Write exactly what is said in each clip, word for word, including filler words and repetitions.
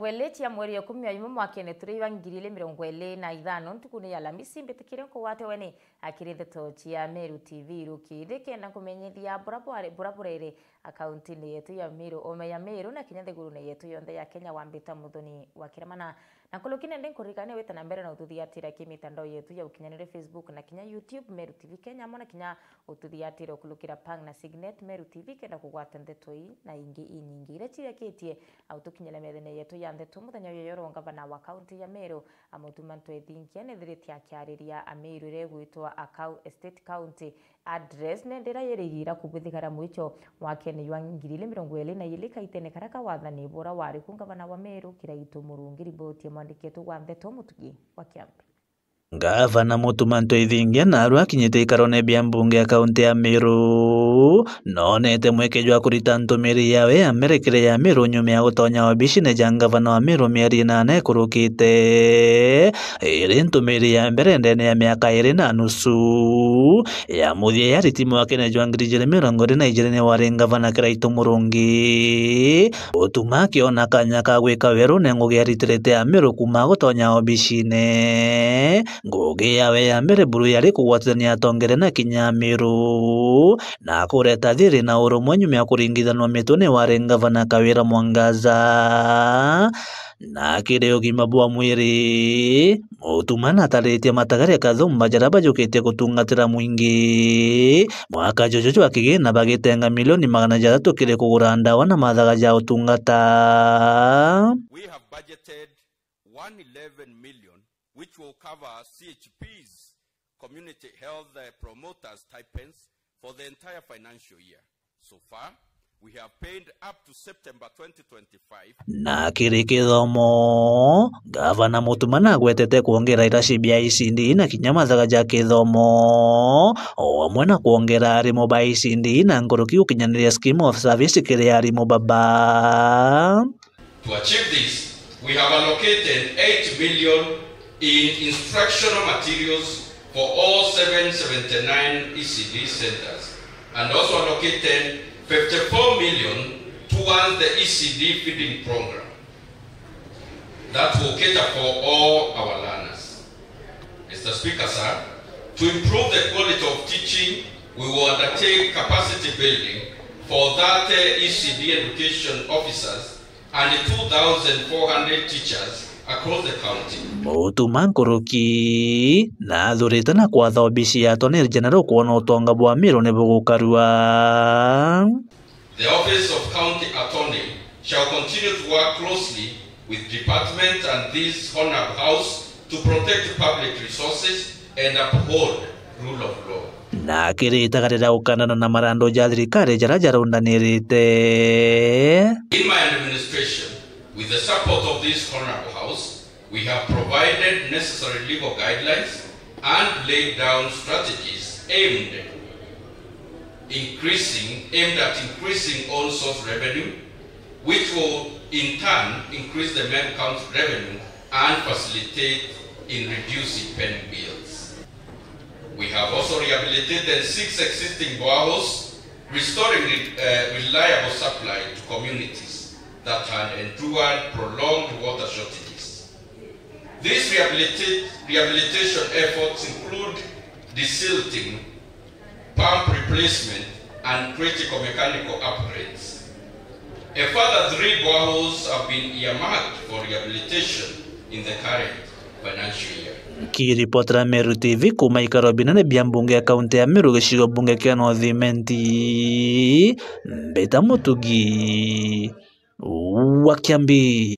Eli cia mweri ikumi na imwe mwakene turi wa ngiri ili mirongo ili na ithano, ntukuni ya Alamisi, mbitikire nkugwate weni akiri ndeto cia Meru T V iruki ithi kenda nkumenyithia bura bwari, bura burere akaunti-ini yetu ya Meru, ome ya Meru, na kinya nthigurune yetu yonthe ya Kenya, wambita Muthoni wa Kiremana. Na nkuruki nende nkuririkania wite na mbere na ututhiatira ki mitandao yetu ya ukinyanire, Facebook na kinya YouTube, Meru T V Kenya, amwe na kinya ututhiatire ukurukira Pang na Signet Meru T V, kenda kugwata ndeto ii na ingi inyingi iria ciriakitie au tukinyire methene yetu ya ndeto. Muthenya uyu yoro ngavana wa kaunti ya Meru, a Mutuma Ntwethingia, nethiritie akiariria Ameru iria igwitwa Akau Estate County Address, nende iria yirigira kubuthikara mwicho mwakene jwa ngiri ili mirongo ili na ili kaitene karia ka wathani bura wari ku ngavana wa Meru Kiraitu Murungi. Riboti ya mwandiki wetu wa ndeto Mutugi wa Kiambi. Ngavana Mutuma Ntwethingia naarua akinyite ikarone bia mbunge ya kaunti ya Meru, noonete mweke jwa kurita ntumiri yawe ya mbere kiri ya Meru nyuma ya gutonya obisine ja ngavana wa Meru mieri inana ikurukite, iri ntumiri ya mbere ndene ya miaka iri na nusu. Ya muthia yariti mwakene jwa ngiri ijiri mirongo iri na ijiri ni wari ngavana Kiraitu Murungi. Utuma akiona kanya ka gwika werune ngugi aritirite Ameru kuma gutonya obisine. Ngugi yawe ya mbere buru yari kugwatithania atongere na kinya Ameru, na kureta thiri na urumwe nyuma ya kuringithanwa mitu ni wari ngavana Kawira Mwangaza. Na kiri ugima bwa mwiri, Mutuma nataritie matagaria kathumba jaria bajukitie gutungatira mwingi mwaka juju jwa kigina, bagitenga milioni magana jathatu kiri kugura ndawa na mathaga ja utungata. We have budgeted one eleven million, which will cover C H Ps, community health, uh, promoters stipends, for the entire financial year. So far, we have paid up to September twenty twenty-five. Na kiri kithomo, Gavana Mutuma nagwetete kwongera iraci bia E C D na kinya mathaga ja kithomo, o amwe na kwongera arimu ba E C D na nkuruki gukinyaniria scheme of service kiri arimu baba. To achieve this, we have allocated eight million in instructional materials for all seven seventy-nine E C D centers and also allocated fifty-four million towards the E C D feeding program that will cater for all our learners. Mister Speaker, sir, to improve the quality of teaching, we will undertake capacity building for thirty E C D education officers and two thousand four hundred teachers across the county. Mutuma nkuruki nathurite na kwatha obisi ya Attorney General kwona utonga bwa Meru ni bugukarua. The Office of County Attorney shall continue to work closely with department and this honorable house to protect public resources and uphold rule of law. Na akiritaga riria gukandana na marandu ja thirikari jaria jarundanirite. In my administration, with the support of this honorable house, we have provided necessary legal guidelines and laid down strategies aimed increasing, aimed at increasing own source revenue, which will in turn increase the Meru County revenue and facilitate in reducing pending bills. We have also rehabilitated six existing boreholes, restoring re-, uh, reliable supply to communities that had endured prolonged water shortages. These rehabilita-, rehabilitation efforts include desilting, pump replacement, and critical mechanical upgrades. A further three boreholes have been earmarked for rehabilitation in the current financial year. Nkiripotera Meru T V kuma ikaro binene bia mbunge ya kaunti ya Meru, gicigo mbunge kia North Imenti, Mbita Mutugi wa Kiambi.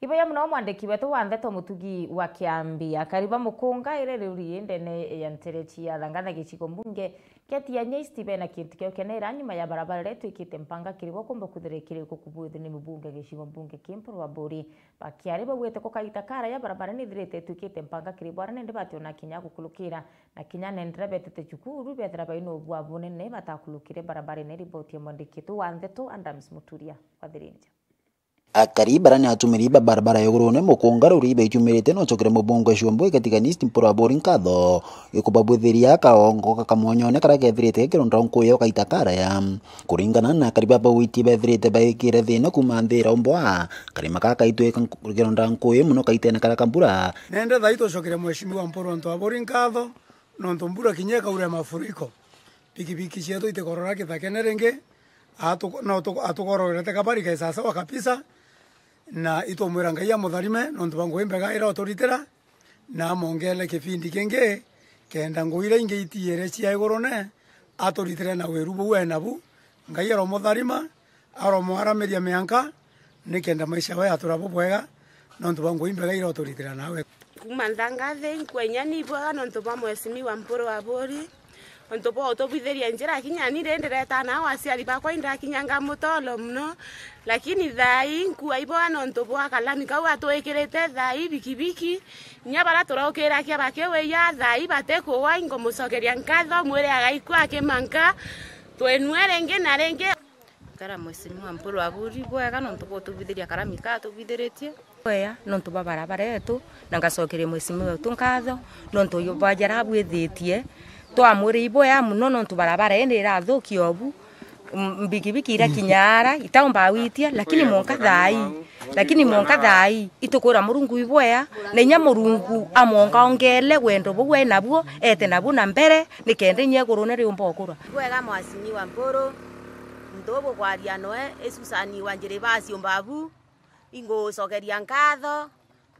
Iboya muno mwandiki wetu wa ndeto Mutugi wa Kiambi. Akari ba Mukunga iri ruri ndene ya nterechi ya Thangana gicigo mbunge kia Tigania East bena kintu kia ukenera nyuma ya barabara iria itwikite mpanga kiri bo kumba kwithira ikiri gukubuithio ni mubunge gicigo mbunge kia Mpuru wa Buri. Bakiari baugite ko kagita karaya barabara ni ithirite itwikite mpanga kiri bo aria nende bationa kinya gukurukira na kinya nendera betete cukuru bethira baina ubwa bunene batakurukire barabara-ini. Riboti ya mwandiki wetu wa ndeto Adams Muturia wa Thirinja. Akari bara ni atumiri ba barabara ya Igurune Mukunga ruri baichumirite no chokere mubunge Shombo katika East Mpuru Aburi nkatho gikubabwithiria kaongo kakamonyone karia kethirite gakironda nkuyu kaita karaya. Kuringana na akari baba witi bethirite baikire thina kuma nthira umbwa karima kakaitwika gakironda nkuyu muno kaitene karia kambura. Nende thai tucokere Mheshimiwa Mpuru antu Aburi nkatho nontu mbura kinya ikaura ya mafuriko. Pikipiki cietu itikorora kithakene ringi, atu-, no tu-, atukororete kabari ke sawasawa kabisa, na itumwira Ngai amutharime nontu bwa ngugi mbega iria uturitira, na amongele kibindi kingi, kenda ngugi iria ingi itiire cia Igurune, aturitire na wiru buu enabu. Ngai aromutharima, aromwaramiria mianka, nikenda maisha we atura bubwega, nontu bwa ngugi mbega iria uturitira nawe. Kuma Nthangathi, nkua inya ni ibwega nontu bwa Mheshimiwa Mpuru Aburi, nontu bwa utubwithiria njira kinya ni ri ndireta nao aciari bakwa indakinyanga mutolo muno, lakini thai nkua ibwega nontu bwa kalami kau atwikirite thai bikibiki, inya bara turaukirakia bakiwia thai batikugwa, ingumucokeria nkatho mwiri agaikua akimanka, twinue ringi na ringi. Nkera Mheshimiwa Mpuru Aburi bwega nontu bwa utubwithiria karami ka atubwithiritie. Bwea nontu bwa barabara yetu, na ngacokeria Mheshimiwa wetu nkatho nontu bwa jara abwithitie. Twamwiri ibwea muno nontu barabara indi irathukia obu. M-, mbikibiki irakinya ara, itaumba gwitia, lakini mwanka thai, lakini mwanka thai, itukwira Murungu ibwea, na inya Murungu amwongaongele wendo buu enabuo, ete nabuo na mbere, nikenda inya Igurune riumba ukura. Ibwega Mheshimiwa Mpuru, muntu ubukwaria noe, i Susan wa Njiribasi Umbabu, ingucokeria nkatho,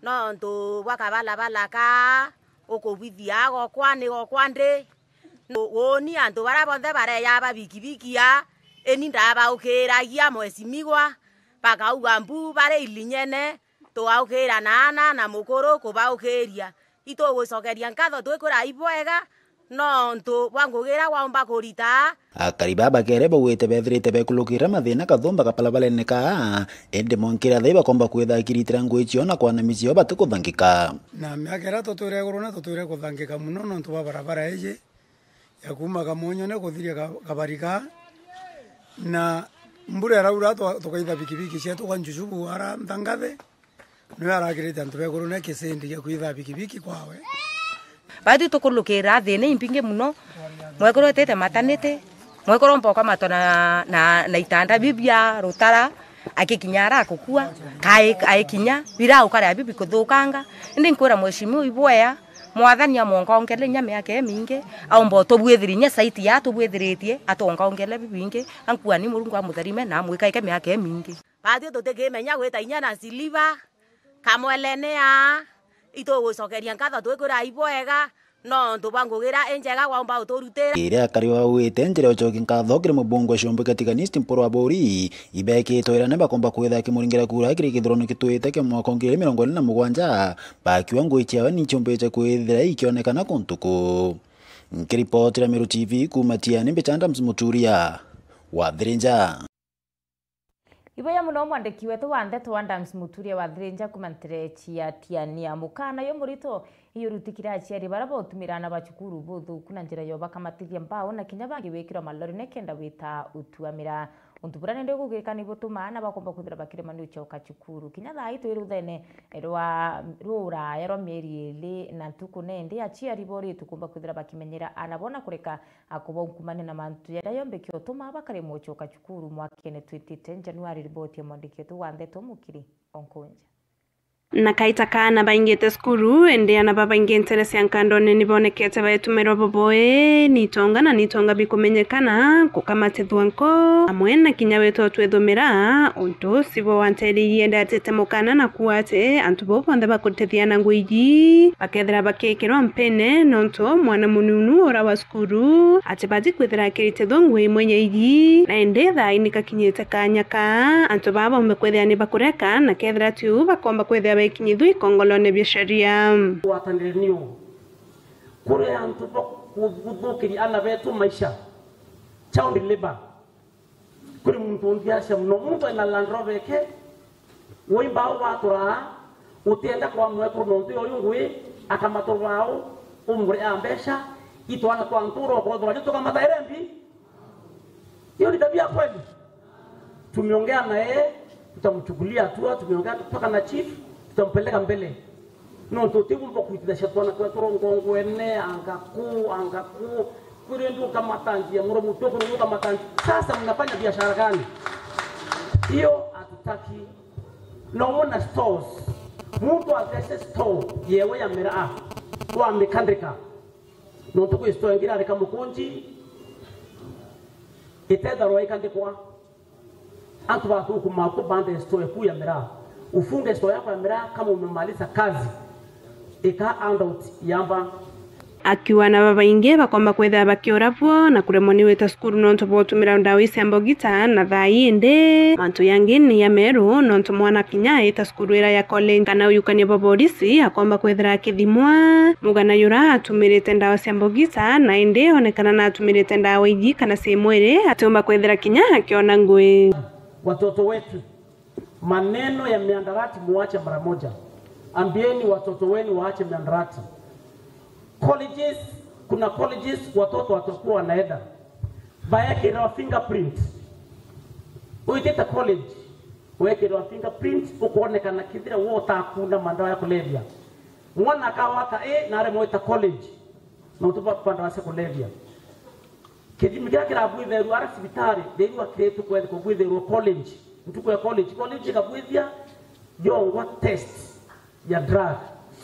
nontu bwa kabalabala kaa ukubwithia gokwa ni gokwa ndi. Uuni antu baria bonthe bareeja ba bikibiki aa, ini ndabaukiragia Mheshimiwa, bakauga mbu bari ilinyene, tugaukira na aana na mukuru kubaukiria. Itugucokeria nkatho twikwira ibwega, nontu bwa ngugi iria waumba kurita. Akari baa bakere baugite bethirite bekulukira mathina kathumba kapalabalene kaa, indi mwankira thai bakomba kwitha akiritira ngui ciao na kwanami ciao batikuthangika. Na miaka iria tutwire Igurune tutwire kuthangika muno nontu bwa barabara iji ya kuuma Kamonyone kuthiria Ka-, Kabarika, na mbura iraura twa-, tukaitha bikibiki cietu kwa Njucubu ara Nthangathi. Niwe arakirite antu ba Igurune kisindi gia kwitha bikibiki kwawe. Bathi tukulukira thina imbingi muno. Mwekuru etite mataniti, mwekuru mboka matwa na, na, na itanda bibia rutara, akikinya ara akukua, kai-, aikinya, birau karia bibi kuthukanga. Indi nkwira Mheshimiwa ibwea, Mwathani amwongaongele inya miaka imingi, aumba utubwithiria inya saiti ya atubwithiritie, atwongaongele bibingi, ankuani Murungu amutharime na amwikaike miaka imingi. Bathi tutikimenya gwita inya na siliva, kamwelene aa, itugucokeria nkatho twikwira ibwega, nontu bwa ngugi iria injega waumba uturutira. Iria akari baugite njira ucoki nkatho kiri mubunge wa Shombo Katikanist Mpuru Aburi, ibekitwe iria ni bakomba kwitha kimuringira kura kiri kithurano kitwite kia mwaka wa ngiri igiri mirongo iri na mugwanja, bakiuga ngui ciao ni nciumbite kwithira ikionekana kuntu kuu. Nkiripotira Meru T V kuuma Tiani, mbicha Adams Muturia wa Thirinja. Iboya muno mwandiki wetu wa ndeto Adams Muturia wa Thirinja kuma nterechi ya Tiania. Mukana yo murito iyo rutikira aciari bara botumira ana ba cukuru buthuku na njira yo bakamatithia mbao na kinya bangi wikirwa malori nikenda wita utuamira. Untu bura nende gugika ni butuma ana bakomba kwithira bakirema ni ucoka cukuru. Kinya thaa ii twi ruthene rwa ruraya rwa mieri iri na ntuku nende aciari bori tukumba kwithira bakimenyera ana bona kureka Akuba unkumania na mantu jaria jonthe kiotuma bakaremwa ucoka cukuru mwakene twenty ten Januari. Riboti ya mwandiki wetu wa ndeto Mukiri Onkunja. Na kaita kaana baingite cukuru, indi ana babaingi ntere cia nkandone nibonekete baetumirwa boboe ni itonga na ni itonga bikumenyekana kukamatithwa nko, amwe na kinya witwa twithumira. Untu ucio bo wantereirie ndatite mukana na kuuga ati antu bau bonthe bakutethia na ngui iji bakethira bakikirwa mpene, nontu mwana mununu ura wa cukuru atibati kwithira akirite thungui imwe ya iji, na indi thaa ii nikakinyite kanya ka antu baa baumbe kwithira ni bakureka, na kethira ti uu bakomba kwithira bekinyithua ikongolone bia sheria. Ngwatanire ni uu kuri antu ba kuthukiria ana betu maisha, child labor. Kuri muntu unthi acia muno, muntu ena Land Rover eke, woimba au waturaa, utienda kwa mwekuru nontu yo uyu ngui, akamaturwa au, umuriaa mbeca, itwana twa ntura ukothwa nacio tukamataire mbi. Hiyo ni tabia kweli? Tumeongea na yeye, Tutamchukulia hatua, tumeongea mpaka na chief, tutampeleka mbele. Nontu utiumba kuitithacia twana twetu rongongwene, anga ku, anga ku, kwiri ndu ukamatanjia, muro mutu kuru ukamatanjia. Sasa mnafanya biashara gani? Hiyo hatutaki. No muna stores. Muntu athece store yewe ya miraa, wamikandika. Nontu kwi store ingi irarika mukunji, itetharwa ikandikwa. Antu bathukuma ku bande store eku ya miraa. Ufunge store yako ya miraa kama umemaliza kazi. Ika handout yamba. Akiuga na babaingi bakomba kwithira bakiura bwo na kuremwa ni gwita cukuru nontu bwa utumira ndawa cia mbogita na thaa ii indi mantu yangi ni ya meru nontu mwana kinya aita cukuru ira ya college kana uyukania bwa borisi akomba kwithira akithimwa. Mugana yura atumirite ndawa cia mbogita na indi onekana na atumirite ndawa iji kana cia mwiri atiumba kwithira kinya akiona ngui. Watoto wetu, maneno ya miandarati muache mara moja. Ambieni watoto wenu waache miandarati. Colleges, kuna colleges watoto watakuwa wanaenda. Baekirwa fingerprint. Uitite college, wekirwa fingerprint, ukoonekana kithira wo utakunda mandawa ya kulevya. Mwana akawata A na aremwita college. Na utuba mandawa cia kulevya. Kithimi kiria kirabwitherua ara cibitari, riu akiritwe kwethikwa bwitherua college. Ntuku ya college, college ikabwithia yongwa test ya drug.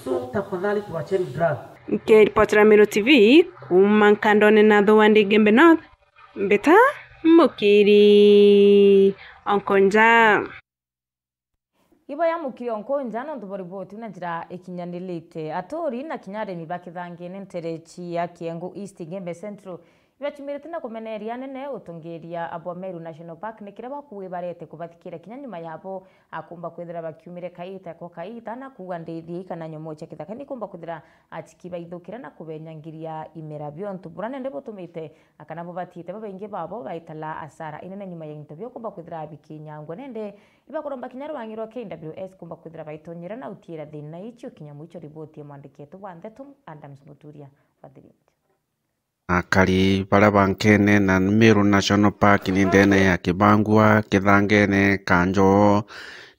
So, tafadhali tuacheni drug. Nkiripotera Meru T V kuuma Nkandone na Thua ndi Igembe North, Mbita Mukiri Onkonja. Ibo ya Mukiri Onkonja nontu bwa riboti na njira ikinyanilite. Aturi na kinya arimi ba Kithangene nterechi ya Kiengu East Igembe Central ibachumirite na kumeneria anene utongeria bwa Meru National Park ni kiria bakuwi barete kubathikiria kinya nyuma yabo akumba kwithira bakiumire kaita kwa kaita na kuuga ndithi kana nyomo cia kithaka nikumba kwithira achiki baithukira na kubenyangiria imera biontu bura nende butumite akana bubatite babaingi babo baitala asara inene nyuma ya into biokumba kwithira bikinyangwa nende ibakuromba kinya rwangi rwa K W S kumba kwithira baitonyera na utiira thina icio kinya mwicho riboti ya mwandiki wetu wa ndeto Adams Muturia Fathiringi. Akari baria bankene na Meru National Park ni ndene ya Kibangua, Kithangene, Kanjo,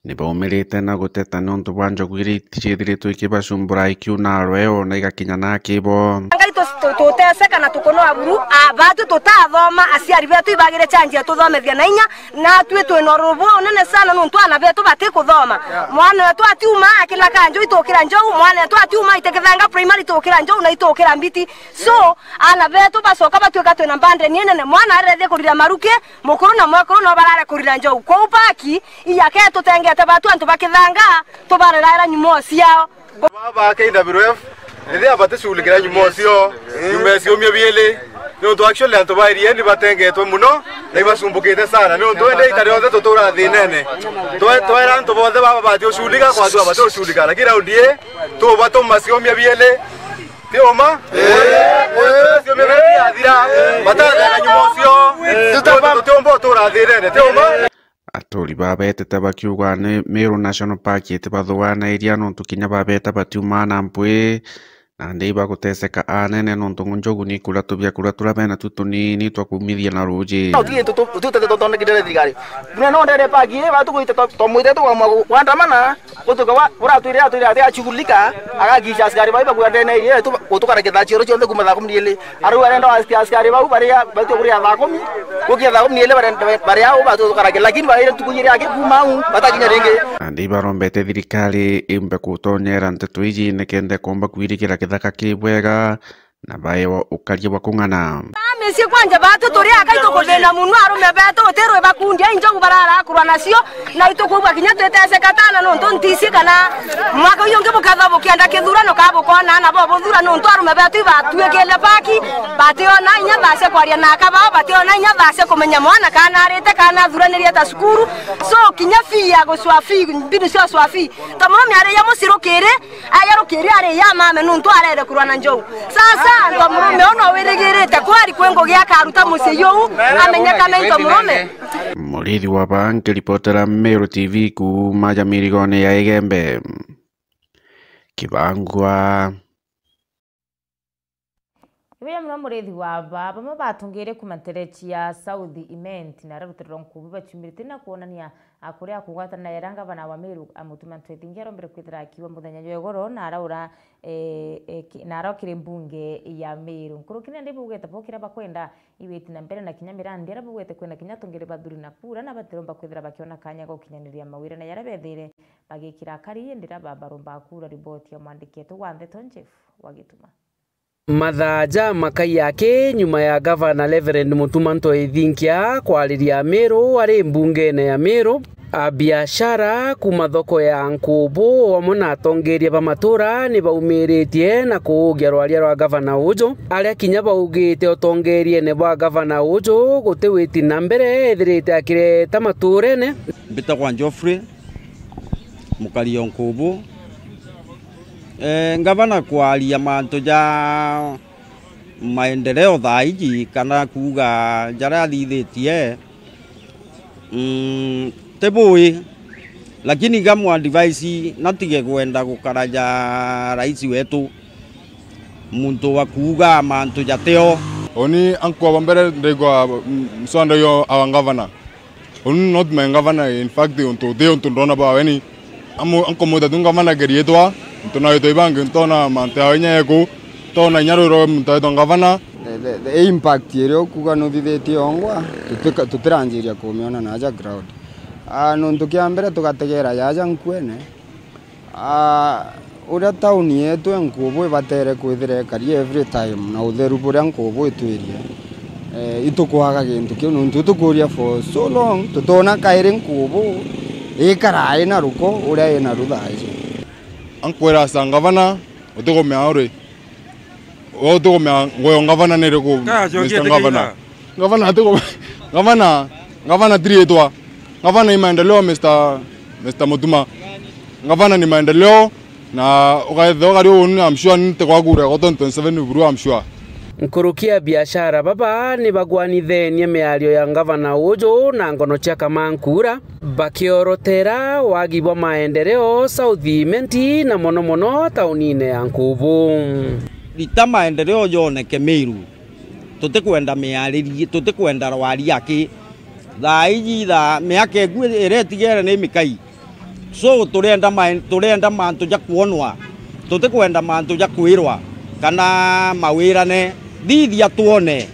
ni baumirite na guteta niuntu bwa njogu iria ciithiritwe ikibacumbura ikiuna rweo na igakinya na kibo. Ngai tu-, tu-, tuteseka na tukunwa buru, a, batu tutathoma, aciari betu ibagire chanji ya tuthomethia na inya, natwi twina ururu bwa unene sana nuntu ana betu batikuthoma. Mwana wetu atiuma akina Kanjo itukira njou, mwana wetu atiuma itikithanga primary itukira njou na itukira mbiti. So, ana betu bacoka batuika twina mbandeni inene. Mwana arethie kurira maruki, mukuru na mwekuru no barare kurira njou. Kwou paki, iyake tutengete batu antu bakithanga, tubareraera nyumo ciao. Baba K W F, rithia batishughulikira nyumo cio, nyumo ciumia bieli. Niuntu actually antu ba irieni batengetwe muno, na ibacumbukite sana. Niuntu indi ita rionthe tutura thinene. Twe-, twera antu bonthe baba bati ucurika, kwatu bati ucurika. Lakini raundi ii, tubatuma ciumia bieli. Ti uma? Ii. Ii, ciumia bieli biathira, batathera nyumo cio. Tutiumba utura thinene. Ti uma? Aturi babetete bakiuga ni Meru National Park itibathuganairia nontu kinya babeta batiumaa na mpwi, na ndi ibaguteseka anene nontu njogu ni ikuria tubia kuria turia bena tu tunini twa kumithia na ruuji. Utugite tu-, tu-, tutete tutonekire thirikari. Buna no ndere park ii, batu gwite to-, tomwite tu wa mwa-, gwandamana, gutuka wa, buratwire atwire ati achugulika, agagisha askari bai bagwandene iri, tu-, gutukara kithaa cioro cionthe kuma thaa kumi na ili. Arau arenda askari, askari bau baria baitwe kuria thaa kumi, gukia thaa kumi na ili bare, bare au batu tukarage, lakini baire tuku iri aki kuma au, batakinya ringi. Nandi barombete thirikari imbe kutonyera nteto iji nikenda komba kwirigira kithaka ki bwega na baewa ukaria bwa kung'ana. Micii kwanja batu turi akai tukuthina muno, arume betu utirwe bakundia injogu barara kurwa nacio, na itukwigua kinya twiteceka tana nontu ntisi kana mwaka uyu ungi bukethwa bukienda kithurano ka bukona na bo buthura nontu arume betu ibatuikire paki, bationa inya thaa cia kwaria na aka bao, bationa inya thaa cia kumenya mwana kana arite kana athuranirie ta cukuru. So kinya fee ya gucwa fee, mbinu cia gucwa fee, ta murume ari ya mucirukiri, aya rukiri ari ya mame nuntu arere kurwa na njou. Sasa, antu a murume uno wirigirite kwari kwi ngugi akaruta mucii uu, amenyekane into murume. Murithi wa Baa nkiripotera Meru T V kuuma ja mirigone ya Igembe. Kibangua. Buya muno murithi wa ba, bamwe batungiire kuuma nterechi ya South Imenti na aria rutere rwa Nkubu baciumirite na kwonania, a, kuria kugwatana na yara ngavana wa Meru, a, Mutuma Ntwethingi arombere kwithira akiwa muthenya jwa igoro na araura, e, e, ki-, na arokire mbunge ya Meru. Nkuruki nandi bugete bo kiria bakwenda iwiti na mbere na kinya mirandi aria bugete kwenda kinya atongeria bathuri na kura na batiromba kwithira bakiona kanya ga gukinyaniria mawira na yara bethire bagikira akari indi ra babaromba kura. Riboti ya mwandiki wetu wa ndeto Jeff wa Gituma. Mathaa ja makai aki nyuma ya Gavana Reverend Mutuma Ntwethingia kwariria Meru ari mbungene ya Meru, a biashara kuuma thoko ya Nkubu amwe na atongeria ba matura ni baumiritie na kuugia rwaria rwa gavana uju, aria kinya baugite utongeriene bwa gavana uju guti witi na mbere ethirite akireta maturene. Mbitagwa Geoffrey, mukari o Nkubu. Eh, ngavana kwaria mantu ja maendeleo thaa iji kana kuuga jaria athithitie, mm, ti bui, lakini ngamu advise natige kwenda gukara ja rais wetu, muntu wa kuuga mantu jateo. Uni ankwa wa mbere ndaigua, mm, mswanda yo awa ngavana. Unu not my governor, in fact, untu uti untu ndona bwa weni. Amu, ankomwita tu ngavana kiriitwa, untu na itwa ibangi ntona mantu ya inya yeku, ntona inya rwiro muntu aitwa ngavana. The, the, the impact iria ukuga nuthithitie ongwa, tutika-, tutiranjiria kumiona na aja ground. Ah, nuntu kia mbere tugategera yaja nkuene, Ah, uria tauni yetu e Nkubu ibatere kwithira ikari every time na utheru buria Nkubu itwirie. Eh, itukwaga gintu kiu nuntu itukuria for so long, tutona kairi Nkubu ikara ina ruko uria ina ruthaji. Ankwira asa ngavana, utigomea uri. We utigomea nguo ya ngavana ni iriku, Mister Ngavana? Ngavana atigo-, ngavana, ngavana ti riitwa. Ngavana ni maendeleo, Mister, Mister Mutuma. Ngavana ni maendeleo, na ugaethwa ugari uu, I'm sure nite gwakura go twenty twenty-seven buru, I'm sure. Nkuruki ya biashara baba ni bagwanithenie miario ya ngavana uju na ngono cia kamankura. Bakiorotera wagi bwa maendeleo South Imenti na mono mono taunine ya Nkubu. Rita maendeleo yoneke Meru, tutikwenda miaririe, tutikwenda rwaria ki. Thaa iji, thaa, miaka iku iria itigere ni mikai. So, turenda maen-, turenda mantu ja kwonwa. Tutikwenda mantu ja kwirwa kana mawirane. Thithia twone.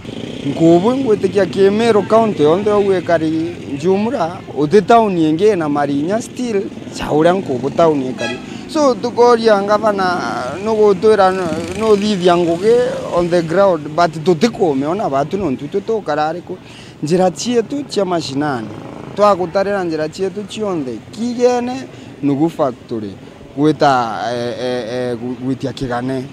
Nkubu ingwitikia ki Meru County yonthe ou ikari njumura, uti tauni ingi ina marinya still ja uria Nkubu tauni ikari. So, tukoria ngavana nugutwira nu-, nuthithia ngugi on the ground, but tutikumiona batu nontu itwi tukara ariku. Njira cietu cia mashinani, twagutarira njira cietu cionthe, Kigene, Nugu Factory, gwita, eh, eh, eh, gwi-, gwitia Kigane.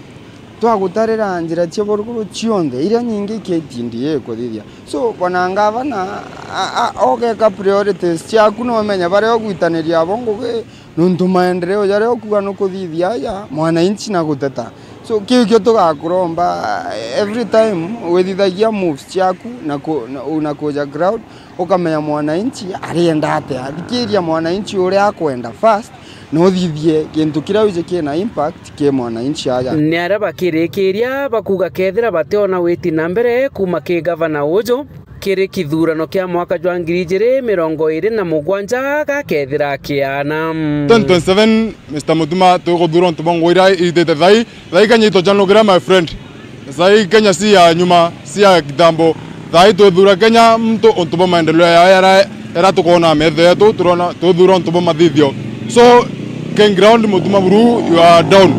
Twagutarira njira cia buruguru cionthe, iria nyingi K T D A ikuthithia. So, bwana ngavana, a, a, ogeka priorities ciaku, no umenye baria ugwitaniria abo ngugi, nontu maendeleo jaria ukuga nukuthithia aja, mwananchi na guteta. So, kiu kio tugakuromba, every time withithagia moves ciaku na ku-, na, na kuja ground, ukamenya mwananchi arienda atia. Thikiria mwananchi uria akwenda first, na uthithie gintu kiria wiji kina impact ki mwananchi aja. Ni aria bakirikiria bakuga kethira bationa witi na mbere kuma ki gavana uju, kiri kithurano kia mwaka jwa ngiri ijiri mirongo iri na mugwanja gakethira kiana. Twenty twenty-seven, Mister Mutuma, tuguthura untu bwa ngugi iria itite thai. Thai Kenya itojanukira, my friend. Thai Kenya si ya nyuma, si ya kitambo. Thai twithura Kenya, mtu untu bwa maendeleo ya era, era tukona metho yetu, turona, twithura untu bwa mathithio. So, Ken Ground, Mutuma Buru, you are down.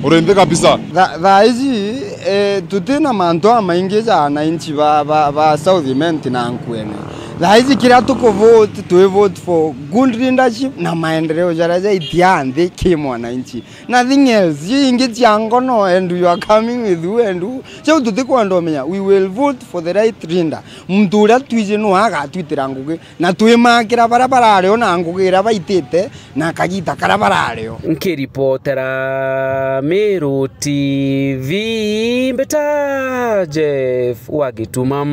Uri nthi kabisa. Tha-, thaa iji, eh, tutina mantu amaingi ja ananchi ba, ba, ba South Imenti na Nkuene. Thaa iji kiria tukuvote, twi vote for good leadership na maendeleo jaria jaitia nthi ki mwananchi. Nothing else. Ii ingi cia ngono, and you are coming with who and who. Jau tutikwenda umenya. We will vote for the right leader. Muntu uria twiji nwe agatwitira ngugi. Na twimakira baria barari o na ngugi iria baitite na kagita karia barari o. Nkiripotera Meru T V, mbita Jeff wa Gituma.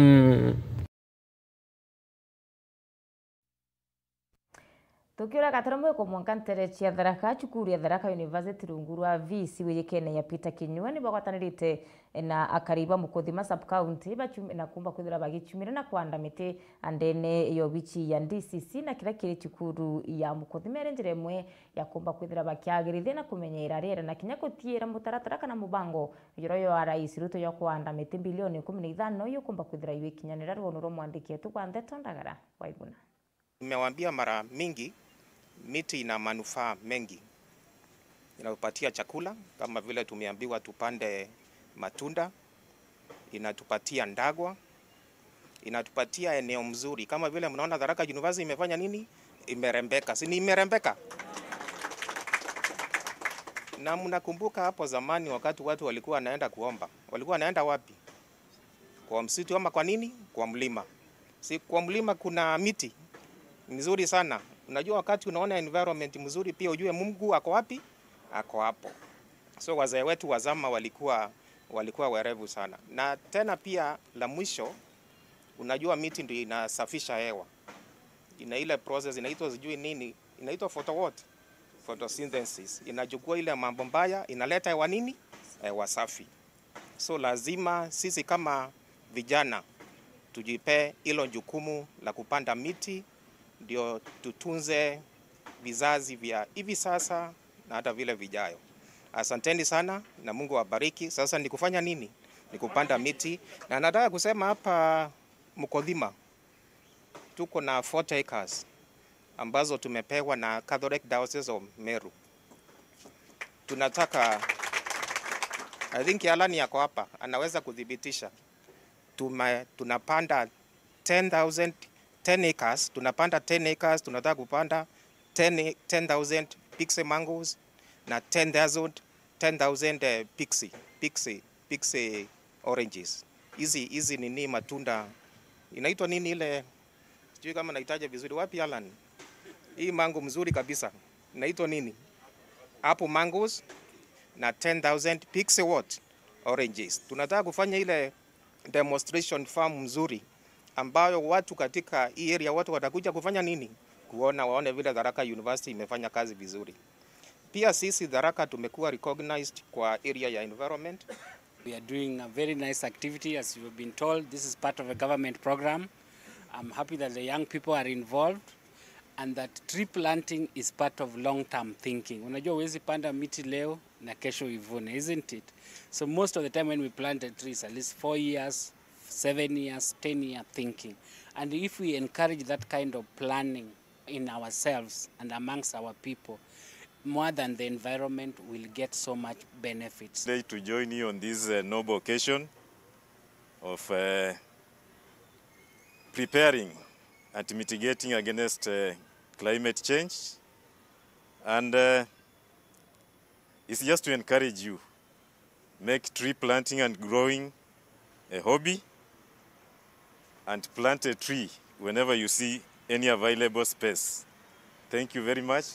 Tukiura gataramu iko mwanka ntere cia Tharaka, cukuru ya Tharaka University rungu rwa V C wijikene ya Peter Kinyua ni bagwatanirite na akari ba Mukothima sub county bachum-, na kumba kwithira bagichumira na kwanda miti andene ya obichi ya D C C na kira kiri cukuru ya Mukothima iri njira imwe ya kumba kwithira bakiagirithia na kumenyeera riera na kinya gutiira mutaratara kana mubango jura jwa Rais Ruto jwa kwanda miti bilioni ikumi na ithano yukumba kwithira jwikinyanira. Rwonu rwa mwandiki wetu wa ndeto Ndagara Waiguna. Nimewaambia mara mingi, miti ina manufaa mengi. Inatupatia chakula, kama vile tumeambiwa tupande matunda, inatupatia ndagwa, inatupatia eneo mzuri. Kama vile mnaona Tharaka University imefanya nini? Imerembeka. Si ni imerembeka? Na mnakumbuka hapo zamani wakati watu walikuwa wanaenda kuomba, walikuwa wanaenda wapi? Kwa msitu ama kwa nini? Kwa mlima. Si kwa mlima kuna miti mizuri sana. Unajua, wakati unaona environment mzuri, pia ujue Mungu ako wapi? Ako hapo. So wazee wetu wa zama walikuwa, walikuwa werevu sana. Na tena pia la mwisho, unajua miti ndio inasafisha hewa. Ina ile process inaitwa sijui nini, inaitwa photo what? Photosynthesis. Inachukua ile mambo mbaya, inaleta hewa nini? Hewa safi. So lazima sisi kama vijana tujipe hilo jukumu la kupanda miti, ndio tutunze vizazi vya hivi sasa na hata vile vijayo. Asanteni sana na Mungu awabariki. Sasa ni kufanya nini? Ni kupanda miti. Na nataka kusema hapa Mukothima, tuko na forty acres ambazo tumepewa na Catholic Diocese of Meru. Tunataka, I think Alan yako hapa, anaweza kuthibitisha. Tume-, tunapanda ten thousand, ten acres, tunapanda ten acres, tunataka kupanda ten, ten thousand pixie mangoes na ten thousand, ten thousand, eh, pixie, pixie, pixie oranges. Hizi, hizi nini matunda? Inaitwa nini ile? Sijui kama naitaja vizuri. Wapi Alan? Hii mango mzuri kabisa. Inaitwa nini? Apple mangoes na ten thousand pixie what? Oranges. Tunataka kufanya ile demonstration farm mzuri ambayo watu katika hii area, watu watakuja kufanya nini? Kuona, waone vile Tharaka University imefanya kazi vizuri. Pia sisi Tharaka tumekuwa recognized kwa area ya environment. We are doing a very nice activity, as you have been told. This is part of a government program. I'm happy that the young people are involved and that tree planting is part of long-term thinking. Unajua, huwezi panda miti leo na kesho uivune, isn't it? So most of the time when we plant a tree, it's at least four years, seven years, ten year thinking. And if we encourage that kind of planning in ourselves and amongst our people, more than the environment, will get so much benefits. Today to join you on this, uh, noble occasion of, uh, preparing and mitigating against, uh, climate change. And, uh, it's just to encourage you, make tree planting and growing a hobby, and plant a tree whenever you see any available space. Thank you very much.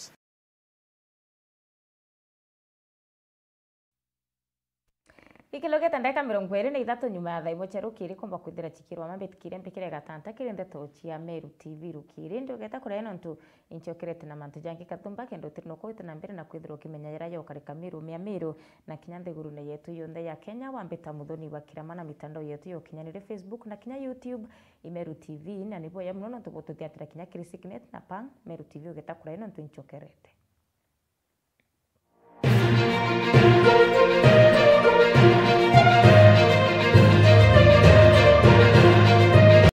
Ikilogete ndagika mirongo iri na ithatu nyuma ya thaa imwe cia rukiri, kumba kwithira cikirwa mambithikiria mbikire gatanta kiri ndeto cia Meru T V rukiri. Ndi ugeta kuria nontu inchokerete na mantu jangi kathumba, kenda utiri no kwita na mbere na kwithirwa ukimenya jaria jokarika Meru mia Meru na kinya nthigurune yetu yonthe ya Kenya. Wambita Muthoni wa Kirama na mitandao yetu ya ukinyaniria, Facebook na kinya YouTube, i Meru T V, na ni boya muno nontu bututhiatira kinya kiri Signet na Pang. Meru T V ugeta kuria nontu inchokerete.